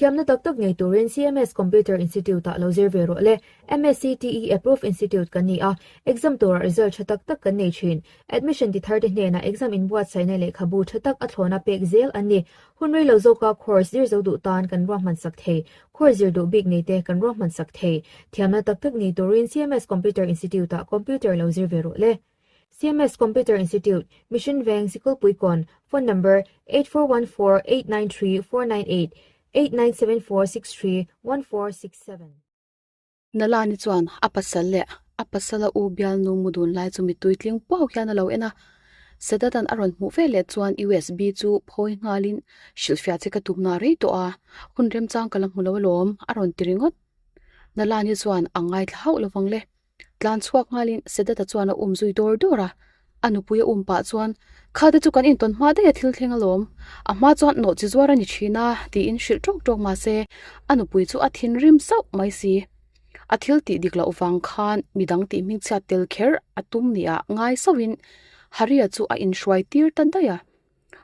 Thiamna tak tak nei turin CMS Computer Institute-ah lo zir ve rawh le. MSCTE Approved Institute kan ni a, exam turah result tha tak tak kan nei thin. Admission ti tharte hnenah exam inbuatsaihna lehkhabu tha tak a thlawna pek zel an ni. Hun rei lo zawka course zir zo duh tan kan ruahman sak thei. Course zir duh bik nei te kan ruahman sak thei. Thiamna tak tak nei turin CMS Computer Institute-ah computer lo zir ve rawh le. CMS Computer Institute, Mission Veng, Sikulpuikawn, Phone number, 8414 893 498, 8974 63 1467. Nalani chuan a pasal leh a pasala u bialnu mu dun lai chu mittui tling puau hian a lo en a. Sedatan a rawn hmuh veleh chuan USB chu phawi nghalin hrilhfiah che ka tumna rei tawh a, hun remchang ka la hmu lo alawm a rawn ti ringawt. Nalani chuan a ngaithla hauh lovang le. Tlan chhuak nghalin Sedata chuan a um zui dawr dawr a, a nupui a um pah chuan, Kha te chu kan intawn hma daih a thil thleng alawm, a hma chuan nawh chi zuar a ni thin a, tiin hrilh tawk tawk mah se, a nupui chu a thinrim sauh mai si. A thil tih dik loh vang khan midang tih hmingchhiat tel kher a tum nia ngai sauhin Haria chu a inhruai tir ta daih a.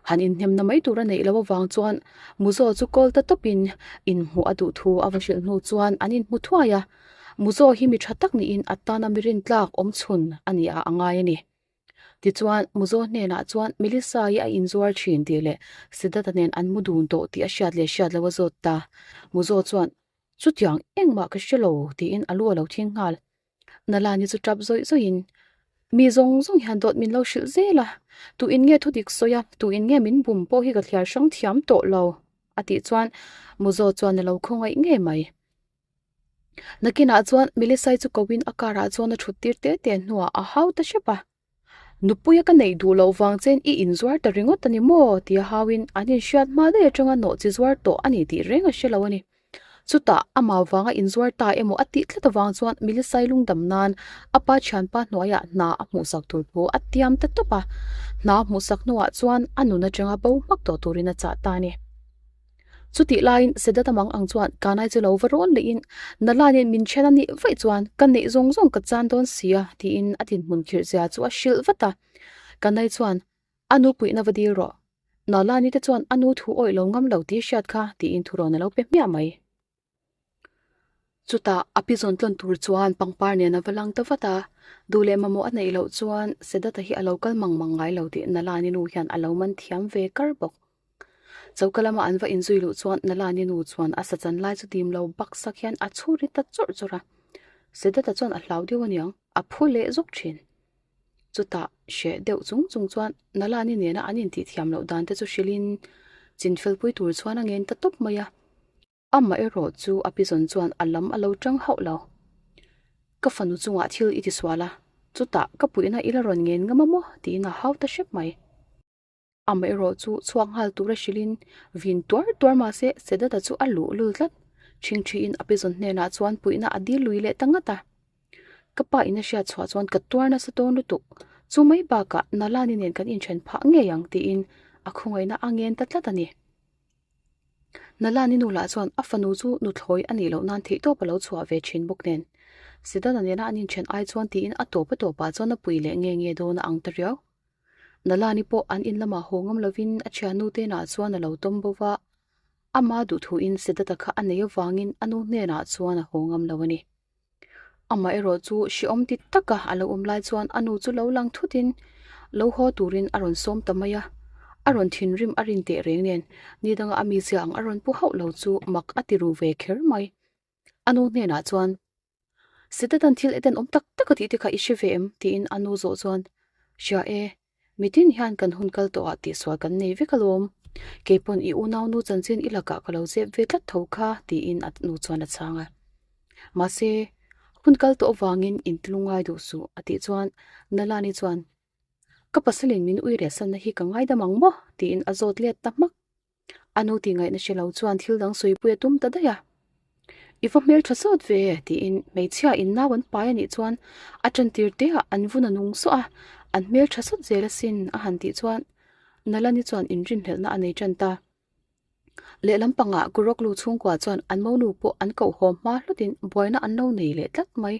Han inhnemna mai tur a neih loh avang chuan Muzo chu call ta tawpin inhmuh a duh thu a va hrilh hnu chuan an inhmu thuai a. Muzo hi mi tha tak niin a tana mi rintlak awm chhun a ni a a ngai a ni. Tichuan, Muzo hnenah chuan Melissa-i a inzuar thin tih leh Siddhartha nen an mu dun tawh tih a hriat leh hriat loh a zawt ta. Muzo chuan, Chutiang engmah ka hre lo tiin a lu a lo thing nghal. Nalani chu tap zawih zawihin, Mi zawng zawng hian dawt min lo hrilh zel a, tu in nge thu dik sawi a, tu in nge min bum pawh hi ka thliar hrang thiam tawh lo, a tih chuan Muzo chuan a lo khawngaih ngei mai. Nakinah chuan Melisai chu koin a car ah chuan a thut tir te te hnuah a hau ta hrep a. Nupuia ka neih duh loh vang chen i inzuar ta ringawt a ni maw? tia hauin an inhriat hma daih atanga nawh chi zuar tawh a ni tih reng a hre lo a ni. Chutah amah vanga inzuar ta emaw a tih tlat avang chuan Milisai lungdam nan a pa thianpa hnuaiah hna a hmuhsak tur thu a tiam ta tawp a. Hna a hmuhsak hnuah chuan a nun atanga bo hmak tawh turin a chah ta a ni. Chutih laiin Sedat amang ang chuan Kanai chu lo va rawn lehin Nalanin min then a nih vaih chuan ka neih zawng zawng ka chan dawn si a tiin a dinhmun khirh zia chu a hrilh vat a. Kanai chuan a nu puihna va dil rawh. Nalani te chuan a nu thu awih lo ngam lo tih hriat kha tiin thurawn a lo pe hmiah mai. Chutah a pi zawn tlawn tur chuan pangpar nen a va lang ta vat a, duh leh mamawh a neih loh chuan Sedata hi a lo kal mang mang ngai lo tih Nalani nu hian a lo man thiam ve kar bawk. Choka lama an va inzui luh chuan Nalani nu chuan a sachan lai chu dim lo bak sak hian a chhur ri ta chawrh chawrh a, Sedata chuan a hlau deuh aniang, a phu leh zawk thin. Chutah hreh deuh chung chung chuan Nalani nena an intih thiam loh dan te chu hrilhin chinfelpui tur chuan a ngen ta tawp mai a. Amah erawh chu a pizawn chuan a lam a lo tang hauh lo. Ka fanu chungah thil i tisual a, chutah ka puihna i la rawn ngen ngam a maw? tiin a hau ta hrep mai. Amah erawh chu chhuak nghal tura hrilhin vin tuar tuar mah se Sedata chu a luh lul tlat. Ṭhingṭhiin a pizawn hnenah chuan puihna a dil lui leh ta ngat a. Ka pa in a hriat chhuah chuan ka tuar nasa dawn lutuk. Chu mai bakah Nalani nen kan inṭhen phah ngei ang tiin a khawngaihna a ngen ta tlat a ni. Nalani nu lah chuan a fanu chu nuthlawi a nih loh nan theihtawp a lo chhuah ve thin bawk nen. Sidana nena an inṭhen ai chuan tiin a tawp a tawpah chuan a pui leh nge nge dawn a ang ta riau. Nalani pawh an in lamah haw ngam lovin a thiannu te inah chuan a lo tawm bo va, ama duhthuin Sidata kha a nei avangin a nu hnenah chuan a haw ngam lo a ni. Amaherawh chu hrehawm ti taka a lo awm lai chuan a nu chu lo lang thutin lo haw turin a rawn sawm ta mai a, a rawn thinrim a rin teh reng nen ni danga a mizia ang a rawn pu hauh lo chu mak a ti ru ve kher mai. A nu hnenah chuan, Sitatan thil eden awm tak tak a tih te kha i hre ve em? tiin a nu zawh chuan, Hria e, Mitin hian kan hun kal tawhah tihsual kan nei vek alawm. Keipawn i unaunu chanchin i lakah ka lo zep ve tlat tho kha, tiin a nu chuan a chhang a. Mahse, hun kal tawh avangin intilungai duh suh, a tih chuan Nalani chuan, Ka pasalin min ui rehsanna hi ka ngaidam ang maw? tiin a zawt let ta hmak. A nu tih ngaihna hre lo chuan thil dang sawipui a tum ta daih a. I va hmel tha sawt ve tiin hmeichhia in nau an pai a nih chuan a tan tir te ah an vun a nung suah a, an hmel tha sawt zel asin a han tih chuan Nalani chuan inrinhlelhna a nei tan ta. Lehlam pangah Kuroklu chhungkua chuan an monu pawh an kohhawm hma hlutin buaina an lo nei leh tlat mai.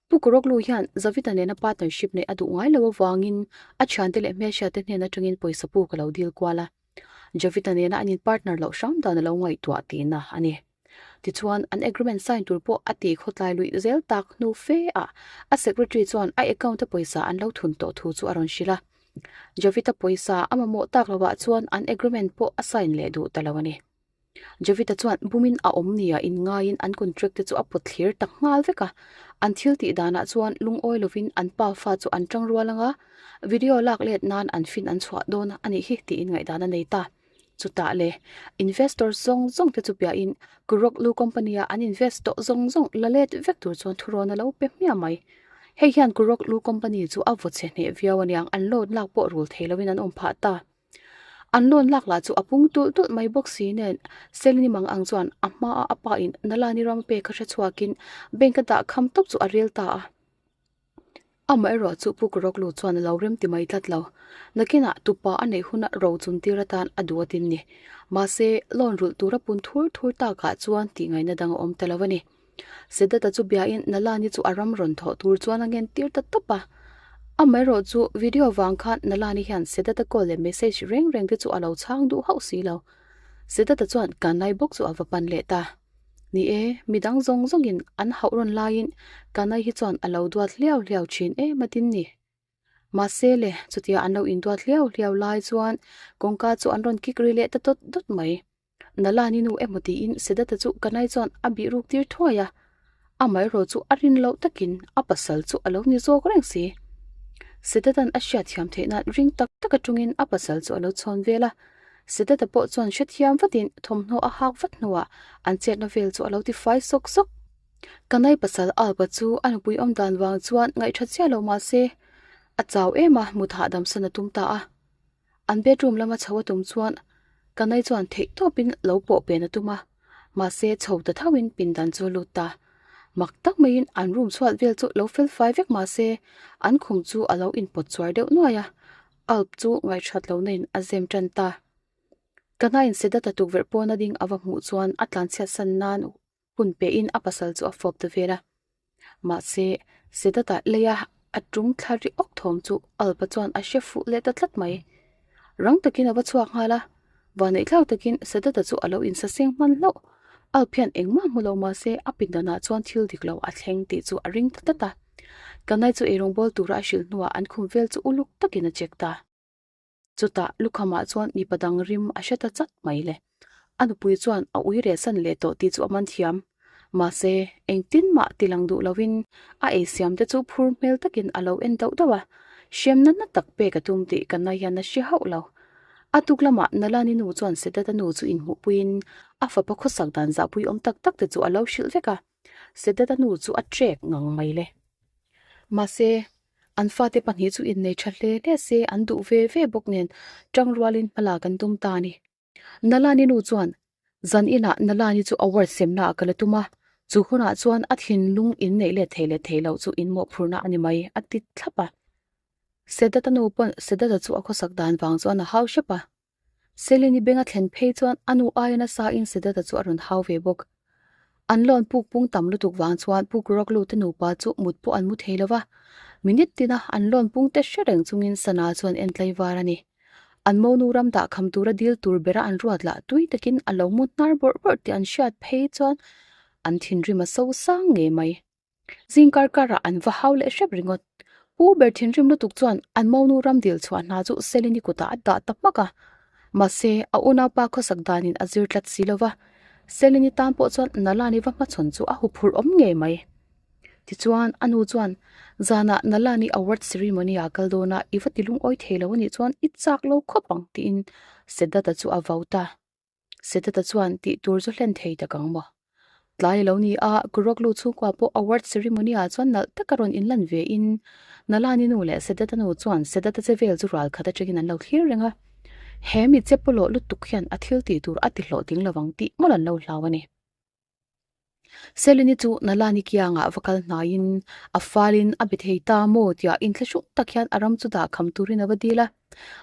Pu Kuroklu hian Zavita nena partnership neih a duh ngai lo avangin a thiante leh hmelhriatte hnen atangin pawisa puk a lo dil kual a. Jovita nena an in partner loh hram dan a lo ngaihtuah tihna a ni. Tichuan, an agreement sign tur pawh a ti khawtlai luih zel tak hnu fe ah a secretary chuan a account a pawisa an lo thun tawh thu chu a rawn hrilh a. Jovita pawisa a mamawh tak lovah chuan an agreement pawh a sign leh duh ta lo a ni. Jovita chuan bumin a awm nia inngaiin an contract te chu a pawt thlir tak nghal vek a. An thil tih danah chuan lungawi lovin an pa fa chu an tang rual anga video lak let nan an fin an chhuah dawn a nih hi tiin ngaihdan a nei ta. Chutah le investor zawng zawng te chu piahin Kuroklu company a an invest tawh zawng zawng la let vek tur chuan thurawn a lo pe hmiah mai. Hei hian Kuroklu company chu a vaw chhe hneh viau aniang an loan lak pawh rul thei lovin an awm phah ta. An loan lak lah chu a pung tulh tulh mai bawk si nen Selini mang ang chuan a hma a a pa in Nalani ram pek kha hre chhuakin bank a dah kham tawp chu a rel ta a. Amaherawh chu Pu Kuroklu chuan a lo rem ti mai tlat lo. Nakinah tupa a neih huna ro chun tir atan a duh atin ni. Mahse, loan rulh tura pun thur thur takah chuan tih ngaihna dang a awm ta lo a ni. Sedata chu biain Nalani chu a ram rawn thawh tur chuan a ngen tir ta tawp a. Amaherawh chu video vang khan Nalani hian Sedata call leh message reng reng te chu a lo chhang duh hauh si lo. Sedata chuan Kanai bawk chu a va pan leh ta. Ni e, midang zawng zawngin an hauh rawn laiin Kanai hi chuan a lo duat hliau hliau thin em a tin ni. Mahse le, chutia an lo induat hliau hliau lai chuan kawngka chu an rawn kik ri leh ta dawt dawt mai. Nalani nu emaw tiin Sedata chu Kanai chuan a bih ruk tir thuai a, amaherawh chu a rin loh takin a pasal chu a lo ni zawk reng si. Sedata'n a hriatthiam theih nan ring tak tak atangin a pasal chu a lo chhawn vel a, Sedata pawh chuan hrethiam vatin thawmhnaw a hak vat hnuah an chetna vel chu a lo tifai sawk sawk. Kanai pasal Alpa chu a nupui awm dan vang chuan ngaihṭha chiah lo mah se, a chau em a, mut hahdam san a tum ta a. An bedroom lama chho a tum chuan Kanai chuan theih tawpin lo pawh pen a tum a, mahse chho ta thauhin pindan chu a lut ta. Mak tak maiin an room chhuat vel chu lo fel fai vek mahse an khum chu a lo inpawt chuar deuh nuai a, Alp chu ngaihṭhat lohna in a zem ṭan ta. Kanaiin Sedata tukverh pawna ding a va hmuh chuan a tlanchhiat san nan hun pehin a pasal chu a fawp ta vel a. Mahse, Sedata leia a tum thla ri awk thawm chu Alpa chuan a hre fuh leh ta tlat mai. Rang takin a va chhuak nghal a, vaneihthlak takin Sedata chu a lo insaseng hman hlauh. Alp hian engmah hmu lo mahse a pindanah chuan thil dik lo a thleng tih chu a ring ta tlat a. Kanai chu eirawng bawl tura a hrilh hnuah an khum vel chu uluk takin a check ta. Chutah Lukhamah chuan mipa dang rim a hre ta chat mai le. A nupui chuan a ui reh san leh tawh tih chu a man thiam. Mahse, engtin mah ti lang duh lovin a eisiam te chu phur hmel takin a lo en dauh dauh a, hremna na tak pek a tum tih ka naihian a hre hauh lo. A tuk lamah Nalani nu chuan Sedata nu chu inhmuhpuiin a fapa khawsak dan zahpui awm tak tak te chu a lo hrilh vek a, Sedata nu chu a trek ngang mai le. Mahse, An fate pahnih chu innei tha hle hle se an duh ve ve bawk nen tangrualin hma lak an tum ta a ni. Nalani nu chuan, Zan inah Nalani chu award semna ah ka la tum a, chu hunah chuan a thinlung inneih let thei leh thei loh chu inmawhphurhna a ni mai, a ti thlap a. Sedata nu pawn Sedata chu a khawsak dan vang chuan a hau hrep a. Selini benga thlen phei chuan a nu aia nasa in Sedata chu a rawn hau ve bawk. An loan puk pung tam lutuk vang chuan Puk Rawklu te nupa chu mut pawh an mu thei lo va, minute tina an loan pung te hre reng chungin Sana chuan en tlai var a ni. An monu ram dah kham tura dil tur bera an ruat lah tui takin a lo mu hnar bawrh bawrh tih an hriat phei chuan an thinrim a so sang ngei mai. Zing kar karah an va hau leh hrep ringawt. Pu ber thinrim lutuk chuan an monu ram dil chhuah hna chu Selini kutah a dah ta hmak a. Mahse, a unaupa khawsak danin a zir tlat si lova, Selini tan pawh chuan Nalani va hmachhawn chu a huphurh awm ngei mai. Tichuan, a nu chuan, Zanah Nalani award ceremony ah kal dawn a, i va ti lungawi thei lo anih chuan i chak lo khawp ang, tiin Sedata chu a vau ta. Sedata chuan tih tur chu hlen thei tak ang maw? Tlai a lo ni a, Kuroklu chhungkua pawh award ceremony ah chuan nalh taka rawn inlan ve in Nalani nu leh Sedata nu chuan Sedata che vel chu ral khat atangin an lo thlir reng a. He mi che pawlawh lutuk hian a thil tih tur a ti hlawhtling lovang tih mawlh an lo hlau a ni. Selini chu Nalani kiangah va kal hnaiin a falin a be thei ta maw tia inthlahrung tak hian a ram chu dah kham turin a va dil a.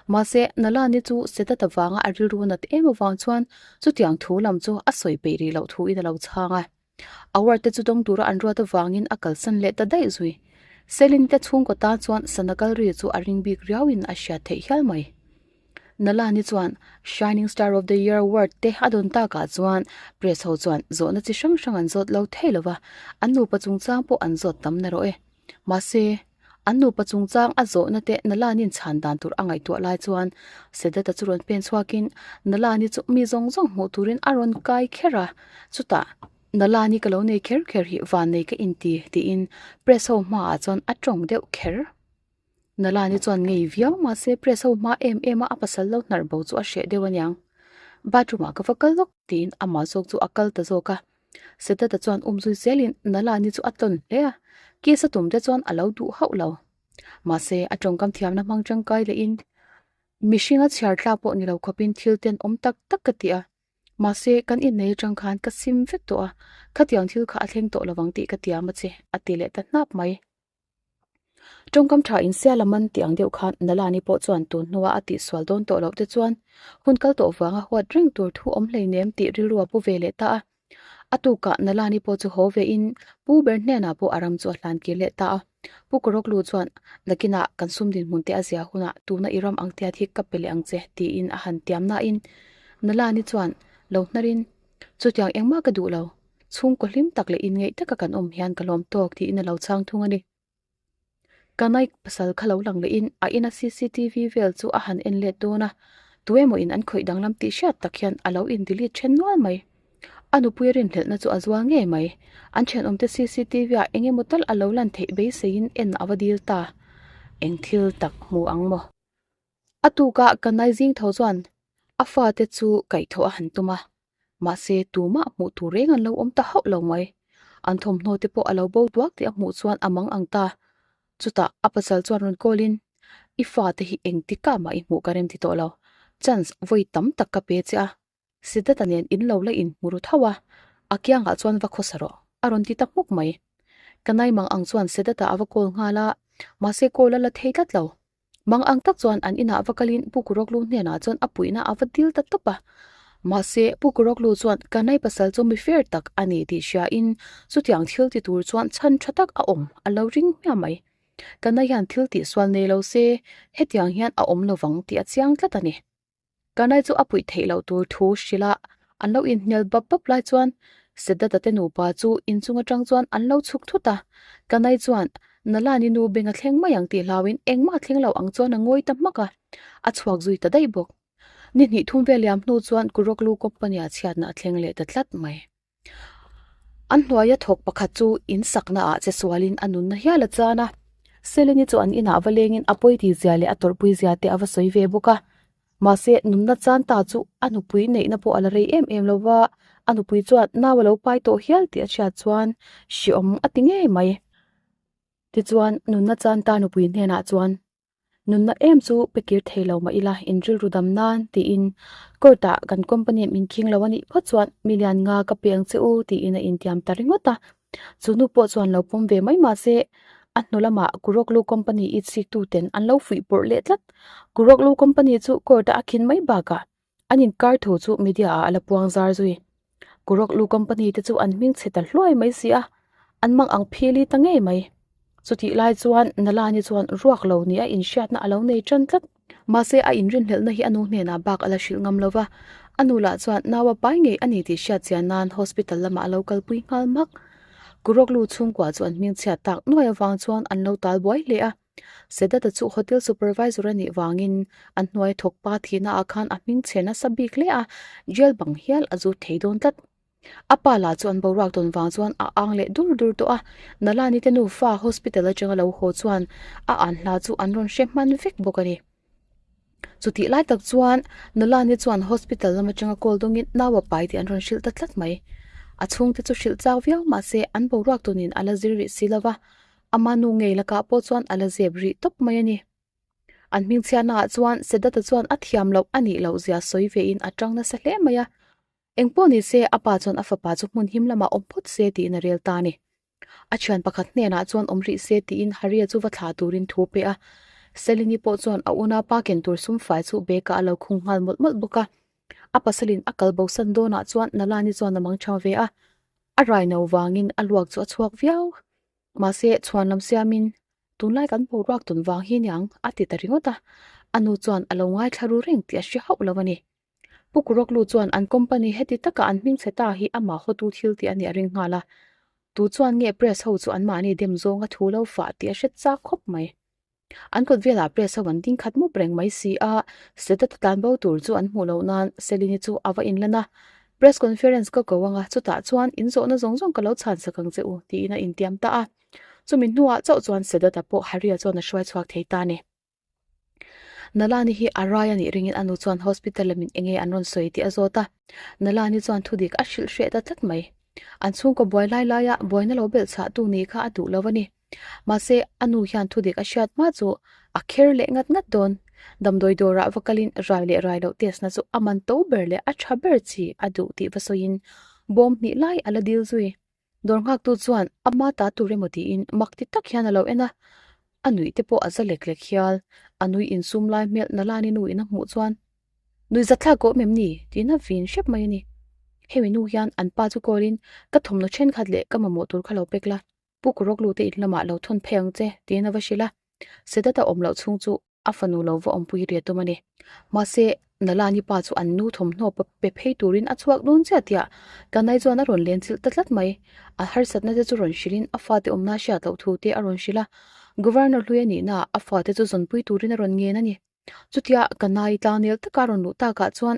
Mahse, Nalani chu Sedat avanga a rilru nat em avang chuan chutiang thu lam chu a sawi peih rih loh thuin a lo chhang a. Award te chu dawng tura an ruat avangin a kalsan leh ta daih zui. Selini te chhungkaw tan chuan sana kal ri chu a ring bik riauin a hriat theih hial mai. Nalani chuan Shining Star of the Year award te a dawn takah chuan press ho chuan zawhna chi hrang hrang an zawt lo thei lo va, an nupa chungchang pawh an zawt tam narawh e. Mahse, an nupa chungchang a zawhna te Nalani'n chhan dan tur a ngaihtuah lai chuan Sedata chu rawn pen chhuakin Nalani chu mi zawng zawng hmuh turin a rawn kai kher a, chutah Nalani ka lo nei kher kher hi vannei ka inti tiin press ho hmaah chuan a tawng deuh kher. Nalani chuan ngei viau mahse press ho hma em em a a pasal lo hnarh bo chu a hreh deuh aniang. Bathroom ah ka va kal lawk tiin amah zawk chu a kal ta zawk a. Sedata chuan um zui zelin Nalani chu a tawn hle a, kiss a tum te chuan a lo duh hauh lo. Mahse a tawngkam thiamna hmang tangkai lehin mihringa chhiar tlak pawh ni lo khawpin thil ten awm tak tak ka ti a. Mahse kan innei atang khan ka sim vek tawh a, khatiang thil kha a thleng tawh lovang tih ka tiam a che a ti leh ta hnap mai. Tawngkam tha in sia la man tih ang deuh khan Nalani pawh chuan tun hnua a tihsual dawn tawh loh te chuan hun kal tawh vanga huat reng tur thu awm hleinem tih rilru a pu ve leh ta a. A tukah Nalani pawh chu haw ve in Pu ber hnenah pawh a ram chu a hlan kir leh ta a. Pu Koroklu chuan nakinah kan sum dinhmun te a zia hunah tuna i ram ang tiat hi ka pe leh ang che tiin a han tiam nain Nalani chuan lo hnarin chutiang engmah ka duh lo. Chhungkaw hlim tak leh inngeih taka kan awm hian ka lawm tawk tiin a lo chhang thung a ni. Kanai pasal kha lo lang lehin a ina cctv vel chu a han en let dawn a, tuemaw in an khawih danglam tih hriat tak hian a lo in delete then nual mai. A nupui rinhlelhna chu a zual ngei mai. An thenawmte cctv ah eng emaw tal a lo lan theih beiseiin en a va dil ta. Eng thil tak hmu ang maw? A tukah Kanai zing tho chuan a fate chu kaihthawh a han tum a, mahse tumah hmuh tur reng an lo awm ta hauh lo mai. An thawmhnaw te pawh a lo bo duak tih a hmuh chuan a mang ang ta. Chutah a pasal chuan rawn call in, I fate hi engtikah mah i hmuh ka rem ti tawh lo, chance vawi tam tak ka pe che a, Siddhartha nen in lo la inhmu ru tho a, a kiangah chuan va khawsa rawh, a rawn ti ta hmuk mai. Ka nai mang ang chuan Siddhartha a va call nghal a, mahse call a la thei tlat lo. Mang ang tak chuan an inah va kalin Pu Kuroklu hnenah chuan a puihna a va dil ta tawp a. Mahse, Pu Kuroklu chuan ka nai pasal chu mi fair tak a ni tih hriain chutiang thil ti tur chuan chhan tha tak a awm a lo ring hmiah mai. Ka nai hian thil tihsual nei lo se hetiang hian a awm lovang tih a chiang tlat a ni. Kanai chu a puih theih loh tur thu hrilh a, an lo inhnial bap bap lai chuan Siddhartha te nupa chu inchung atang chuan an lo chhuk thut a. Kanai chuan Nalani nu beng a thleng mai ang tih hlauin engmah a thleng lo ang chuan a ngawi ta hmak a, a chhuak zui ta daih bawk. Ni hnih thum vel liam hnu chuan Kuroklu company ah chhiatna a thleng leh ta tlat mai. An hnuaia thawk pakhat chu in sakna ah che sualin a nunna hial a chan a. Seleni chu an inah va lengin a pawi tih zia leh a tawrhpui zia te a va sawi ve bawk a. Mahse nunna chan ta chu a nupui neihna pawh a la rei em em lo va, a nupui chuan nau a lo pai tawh hial tih a hriat chuan hreawm a ti ngei mai. Tichuan nunna chan ta nupui hnenah chuan Nunna em chu pe kir thei lo mah ila in rilru dam nan tiin court ah kan company min khing lo a nih phawt chuan million nga ka pe ang che u tiin a intiam ta ringawt a. Chu nu pawh chuan lo pawm ve mai mahse a hnu lamah Kuroklu company it sik tu ten an lo fuih pawrh leh tlat. Kuroklu company chu court a a khin mai bakah an inkar thu chu media ah a la puang zar zui. Kuroklu company te chu an hming chhe ta hluai mai si a, an mang ang phili ta ngei mai. Chutih lai chuan Nalani chuan ruak lo nia inhriatna a lo nei tan tlat. Mahse a inrinhlelhna hi a nu hnenah bak a la hrilh ngam lo va, a nu lah chuan nau a pai ngei a ni tih hriat chian nan hospital lamah a lo kalpui nghal hmak. Kuroklu chhungkua chu an hming chhiat tak nuai avang chuan an lo tal buai hle a. Sedata chu hotel supervisor a nih vangin an hnuai thawk pa thihna ah khan a hming chhe nasa bik hle a, jail bang hial a zut thei dawn tlat. A pa lah chu an boruak tawn vang chuan a ang leh dur dur tawh a, Nalani te nufa hospital atanga lo haw chuan a an hla chu an rawn hre hman vek bawk a ni. Chutih lai tak chuan Nalani chuan hospital lam atanga call dawngin nau a pai tih an rawn hrilh ta tlat mai. A chhungte chu hrilh chau viau mahse an boruak tunin a la zir rih si lova, Ama nu ngei lakah pawh chuan a la zep rih tawp mai a ni. An hmingchhiatnaah chuan Siddhartha chuan a thiam loh a nih loh zia sawi vein a tang nasa hle mai a. Eng pawh ni se a pa chuan a fapa chu hmun him lamah awm phawt se tiin a rel ta a ni. A thian pakhat hnenah chuan awm rih se tiin Haria chu va thlah turin thu pe a. Selini pawh chuan a unaupa ken tur sum fai chu bag-ah a lo khung nghal mawlh mawlh bawk a. A pasalin a kal bosan dawnah chuan Nalani chuan a mang chang ve a. A raino vangin a luak chu a chhuak viau. Mahse, chhuan lam siamin tunlai kan boruak tawn vang hi niang a ti ta ringawt a. A nu chuan a lo ngaithla ru reng tih a hre hauh lo a ni. Pu Kuroklu chuan an company heti taka an hming chhe ta hi amah hawtu thil tih a nih a ring nghal a. Tu chuan nge press ho chu anmahni dem zawnga thu lo fah tih a hre chak khawp mai. An kawt velah press ho an ding khat mup reng mai si a, Sedat-a tlan bo tur chu an hmuh loh nan Selini chu a va inlan a. Press conference ka ko anga chutah chuan in zawhna zawng zawng ka lo chhan sak ang che u tiin a intiam ta a. Chumi hnuah chauh chuan Sedat-a pawh Harry-a chuan a hruai chhuak thei ta a ni. Nalani hi a rai a nih ringin a nu chuan hospital lamin enge an rawn sawi tih a zawt a. Nalani chuan thudik a hrilh hreh ta tlat mai. An chhungkaw buai lai laia buaina lo belh chhah tu ni kha a duh lo a ni. Mahse, a nu hian thudik a hriat hma chu a kher leh ngat ngat dawn. Damdawi dawrah va kalin rai leh rai loh test na chu a man to ber leh a tha ber chi a duh tih va sawiin bawm hnih lai a la dil zui. Dawr nghaktu chuan ama ta tur emaw tiin mak ti tak hian a lo en a, a nuih te pawh a za lek lek hial. A nui insum lai hmel Nalani nu in a hmuh chuan Nui zathlak awm em ni? tiin a vin hrep mai a ni. Hemi nu hian an pa chu call in ka thawmhnaw thenkhat leh ka mamawh tur kha lo pek la, Pu Kuroklu te in lamah lo thawn phei ang che tiin a va hrilh a. Sedat a awm loh chhung chu a fanu lo va awmpui ri a tum a ni. Mahse, Nalani pa chu an nu thawmhnaw pe phei turin a chhuak dawn chiah tiah Kanai chuan a rawn len chilh ta tlat mai. A harsatna te chu rawn hrilhin a fate awmna hriat loh thu te a rawn hrilh a. Governor hlui a nihnaah a fate chu zawnpui turin a rawn ngen a ni. Chutia Kanai tlangnel taka a rawn luh takah chuan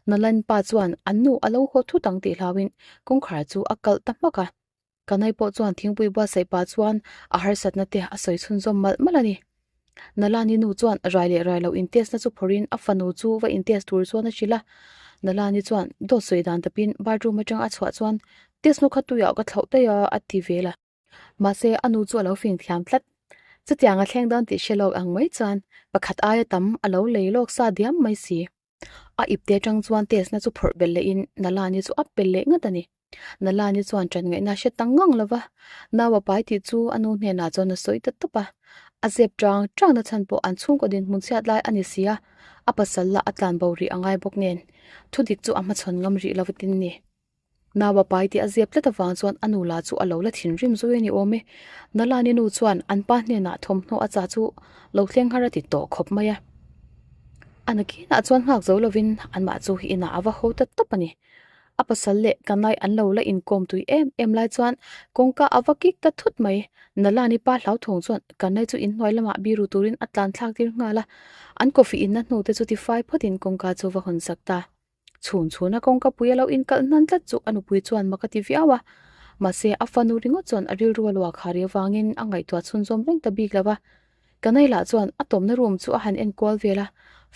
Nalani pa chuan an nu a lo haw thut ang tih hlauhin kawngkhar chu a kalh ta hmak a. Kanai pawh chuan thingpui buatsaih pah chuan a harsatna te a sawi chhunzawm malh malh a ni. Nalani nu chuan rai leh rai lo intest na chu phawrhin a fanu chu va intest tur chuan a hrilh a. Nalani chuan dawt sawi dan tapin bathroom atang a chhuah chuan test nu kha tuiah ka thlauh daih a a ti vel a. Mahse a nu chu a lo fing thiam tlat. Chutiang a thleng dawn tih hre lawk ang mai chuan pakhat aia tam a lo lei lawk sa diam mai si. A ipte atang chuan test na chu phawrh belh lehin Nalani chu a pel leh ngat a ni. Nalani chuan ṭan ngaihna a hre ta ngang lo va, nau a pai tih chu a nu hnenah chuan a sawi ta tawp a. A zep ṭang ṭang na chhan pawh an chhungkaw dinhmun chhiat lai a ni si a, a pasal lah a tlan bo rih a ngai bawk nen thudik chu a hmachhawn ngam rih lo tin ni. Nau a pai tih a zep tlat avang chuan a nu lah chu a lo la thinrim zui a ni awm e. Nalani nu chuan an pa hnenah thawmhnaw a chah chu lo thleng har a ti tawh khawp mai a. A nakinah chuan nghak zo lovin anmah chu inah a va ho ta tawp a ni. A pasal leh Kanai an lo la inkawm tui em em lai chuan kawngka a va kik ta thut mai. Nalani pa hlauthawng chuan Kanai chu inhnuai lamah biru turin a tlan thlak tir nghal a. An coffee inna hnute chu tifai phawtin kawngka chu va hawn sak ta. Chhun chhuna kawngka pui a lo inkalh hnan tlat chu a nupui chuan mak a ti viau a. Mahse, a fanu ringawt chuan a rilru a luah khar ri avangin a ngaihtuah chhunzawm reng ta bik lo va. Kanai lah chuan a tawmna room chu a han enkual vel a,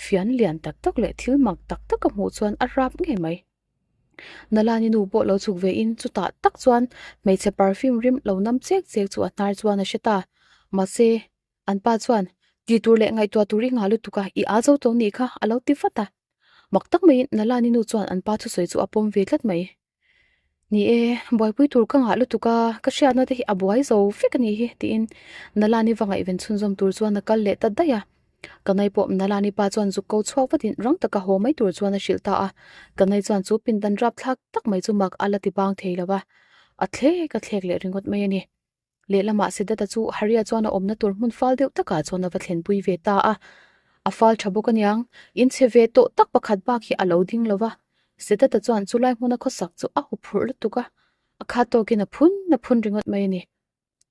fian lian tak tak leh thil mak tak tak a hmuh chuan a rap ngei mai. Nalani nu pawh lo chhuk ve in chutah tak chuan hmeichhe perfume rim lo nam chek chek chu a hnar chuan a hre ta. Mahse, An pa chuan, Ti tur leh ngaihtuah tur i ngah lutuk a, i aa zo tawh nih kha, a lo ti vat a. Mak tak maiin Nalani nu chuan an pa thusawi chu a pawm ve tlat mai. Ni e, buaipui tur ka ngah lutuk a, ka hriatna te hi a buai zo vek a nih hi, tiin Nalani va ngaihven chhunzawm tur chuan a kal leh ta daih a. Kanai pawh Nalani pa chuan zuk ko chhuak vatin rang taka haw mai tur chuan a hrilh ta a. Kanai chuan chu pindan rapthlak tak mai chu mak a la ti bang thei lo va, a thlek a thlek leh ringawt mai a ni. Lehlamah Siddhartha chu Haria chuan a awmna tur hmun fal deuh takah chuan a va thlenpui ve ta a. A fal tha bawk aniang, inchhe ve tawh tak pakhat bak hi a lo ding lo va. Siddhartha chuan chulai hmuna khawsak chu a huphurh lutuk a, a khat tawkin a phun a phun ringawt mai a ni.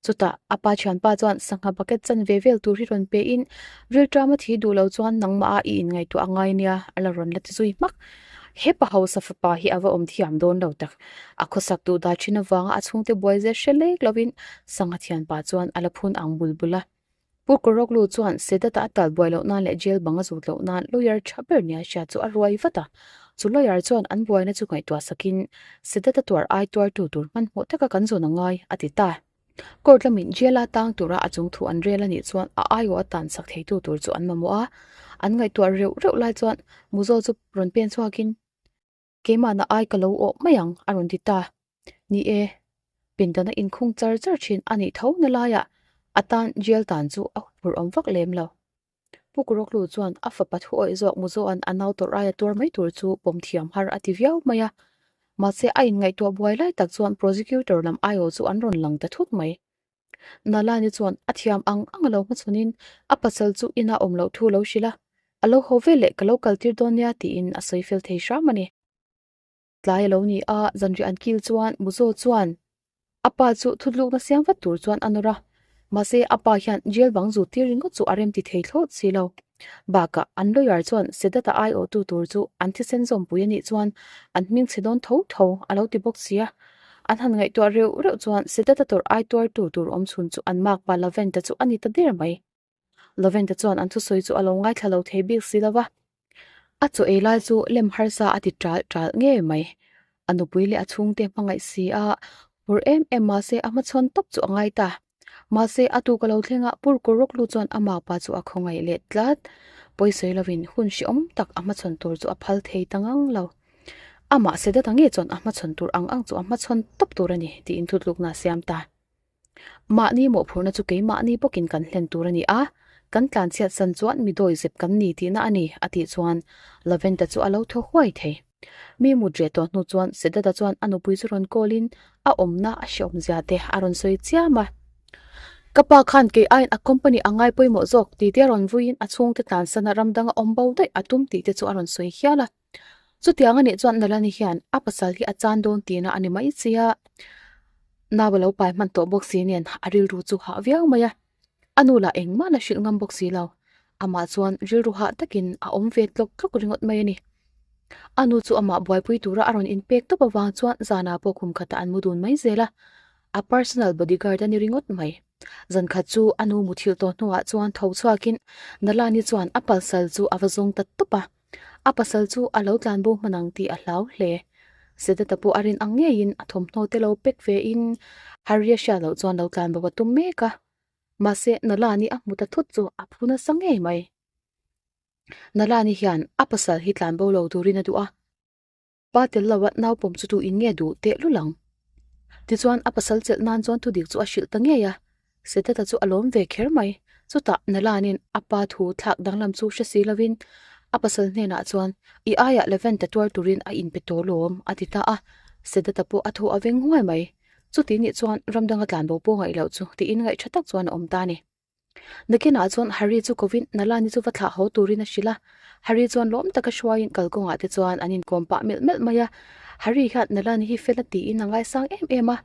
Chutah a pa thianpa chuan sangha bucket chan ve vel tur hi rawn pe in, rilṭama thi duh lo chuan nangmah a i inngaihtuah a ngai nia a la rawn la ti zui hmak. He pa hausa fapa hi a va awm thiam dawn lo tak. A khawsak duh dah thin avanga a chhungte buai zel hre lek lovin Sangha thianpa chuan a la phun ang bul bul a. Pu Koroklu chuan Sedat-a a tal buai loh nan leh jail bang a zut loh nan lawyer tha ber nia hria chu a ruai vat a. Chu lawyer chuan an buaina chu ngaihtuah sakin Sedat-a tuar ai tuartu tur hmanhmawh taka kan zawn a ngai, a ti ta. Court lamin jail-a tang tura a chung thu an rel a nih chuan a aiawh a tan sak theitu tur chu an mamawh a. An ngaihtuah reuh reuh lai chuan Muzo chu rawn pen chhuakin Keimahna ai ka lo awh mai ang, a rawn ti ta. Ni e, pindana inkhung char char thin a nih tho na laiah a tan jail tan chu a huphurh awm vak lem lo. Pu Kuroklu chuan a fapa thu awih zawk Muzoa'n a nau tawrh aia tuar mai tur chu pawm thiam har a ti viau mai a. Mahse a inngaihtuah buai lai tak chuan prosecutor lam aiawh chu an rawn lang ta thut mai. Nalani chuan a thiam ang ang a lo hmachhawnin a pasal chu ina awm loh thu a lo hrilh a. A lo haw veleh ka lo kaltir dawn nia tiin a sawi fel thei hram a ni. Tlai a lo ni a, zanriah an kil chuan Muzo chuan a pa chu thutlukna siam vat tur chuan a nawr a, mahse a pa hian jail bang zut tir ringawt chu a remti thei thlawt si lo. Bakah an lawyer chuan Sedat-a aiawhtu tur chu an thisen zawmpui a nih chuan an hming chhe dawn tho tho a lo ti bawk si a. An han ngaihtuah reuh reuh chuan Sedat-a tawrh ai tuartu tur awm chhun chu an makpa Laventa chu a ni ta der mai. Loventa chuan an thusawi chu a lo ngaithla lo thei bik si lo va, a chaw ei lai chu lem harsa a ti ṭalh ṭalh ngei mai. A nupui leh a chhungte hmangaih si a, phur em em mahse a hmachhawn tawp chu a ngai ta. Mahse a tuk a lo thleng a, Pur Kuruklu chuan a makpa chu a khawngaih leh tlat. Pawisawi lovin hun hrehawm tak a hmachhawn tur chu a phal thei ta ngang lo. Amah Sedata nge chuan a hmachhawn tur ang ang chu a hmachhawn tawp tur a ni tiin thutlukna a siam ta. Mahni mawhphurhna chu keimahni bawkin kan hlen tur a ni a, kan tlanchhiat san chuan mi dawi zep kan ni tihna a ni, a tih chuan Laventa chu a lo thaw huai thei. Mi mut reh tawh hnu chuan Sedata chuan a nupui chu rawn call in a awmna a hreawmzia te a rawn sawi chiam a. Ka pa khan kei aiin a company a ngai pawimawh zawk tih te a rawn vuiin a chhungte tlansana ram danga awm bo daih a tum tih te chu a rawn sawi hial a. Chutiang a nih chuan Nalani hian a pasal hi a chan dawn tihna a ni mai sia. Nau a lo pai hman tawh bawk si nen a rilru chu hah viau mai a. A nu lah engmah la hrilh ngam bawk si lo. Amah chuan rilru hah takin a awm ve tlawk tlawk ringawt mai a ni. A nu chu amah buaipui tura a rawn inpek tawp avang chuan zanah pawh kum khatah an mu dun mai zel a. A personal bodyguard a ni ringawt mai. Zan khat chu a nu muthilh tawh hnuah chuan tho chhuakin Nalani chuan a pasal chu a va zawng ta tawp a. A pasal chu a lo tlan bo hman ang tih a hlau hle. Sedata pawh a rin ang ngeiin a thawmhnaw te lo pack ve in Harry a hriat loh chuan lo tlan bo a tum mek a. Mahse Nalani a hmu ta thut chu a phu nasa ngei mai. Nalani hian a pasal hi tlan bo lo turin a duh a. Pa tel lo a naupawm chu tu in nge duh teh lul ang? Tichuan a pasal chelh nan chuan thudik chu a hrilh ta ngei a, Setata chu a lawm ve kher mai. Chutah Nalanin a pa thu thlak danglam chu hre si lovin a pasal hnenah chuan I aiah Levent-a tuar turin a inpe tawh lawm a ti ta a, Setata pawh a thaw a veng huai mai. Chuti nih chuan ramdanga tlanbo pawh ngaih loh chu tiin ngaih tha tak chuan a awm ta a ni. Nakinah chuan Harry chu kovin Nalani chu va thlah haw turin a hrilh a. Harry chuan lawm taka hruaiin kalkawngah te chuan an inkawm pah melh melh mai a. Harry hian Nalani hi fel a tiin a ngaisang em em a.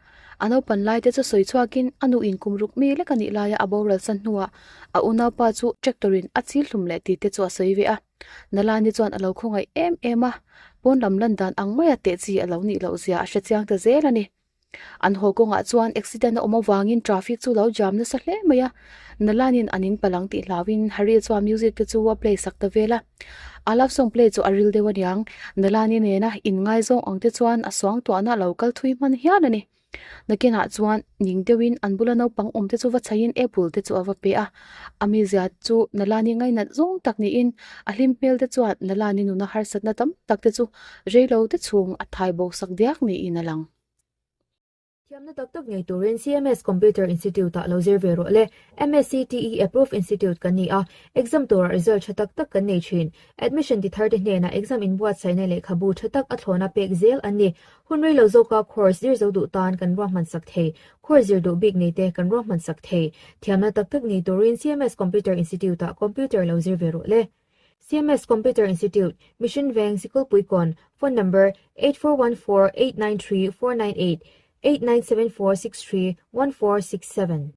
A naupan lai te chu sawi chhuakin a nu in kum ruk mi lek a nih laia a boral san hnuah a unaupa chu tractor in a chil hlum leh tih te chu a sawi ve a. Nalani chuan a lo khawngaih em em a. Pawn lam lan dan ang maia teh chi a lo nih loh zia a hre chiang ta zel a ni. An haw kawngah chuan accident a awm avangin traffic chu lo jam nasa hle mai a, Nalanin an in palang tih hlauhin Harry chuan music te chu a play sak ta vel a. A love song play chu a ril deuh aniang, Nalani nena inngaizawng ang te chuan a suangtuahna a lo kal thui hman hial a ni. Nakinah chuan ning deuhin an bula naupang awm te chu va chhaiin apple te chu a va pe a, a mizia chu Nalani ngainat zawng tak niin a hlim hmel te chuan Nalani nuna harsatna tam tak te chu reilo te chhung a thai bo sak diak niin a lang. Thiamna tak tak ngei turin CMS Computer Institute-ah lo zir ve rawh le. MSCTE Approved Institute kan ni a, exam turah result tha tak tak kan nei thin. Admission ti tharte hnenah exam inbuatsaihna lehkhabu tha tak a thlawna pek zel an ni. Hun rei lo zawka course zir zo duh tan kan ruahman sak thei. Course zir duh bik neite kan ruahman sak thei. Thiamna tak tak nei turin CMS Computer Institute-ah computer lo zir ve rawh le. CMS Computer Institute, Mission Veng, Sikulpuikawn, Phone number, 8414 893 498, 8974 63 1467.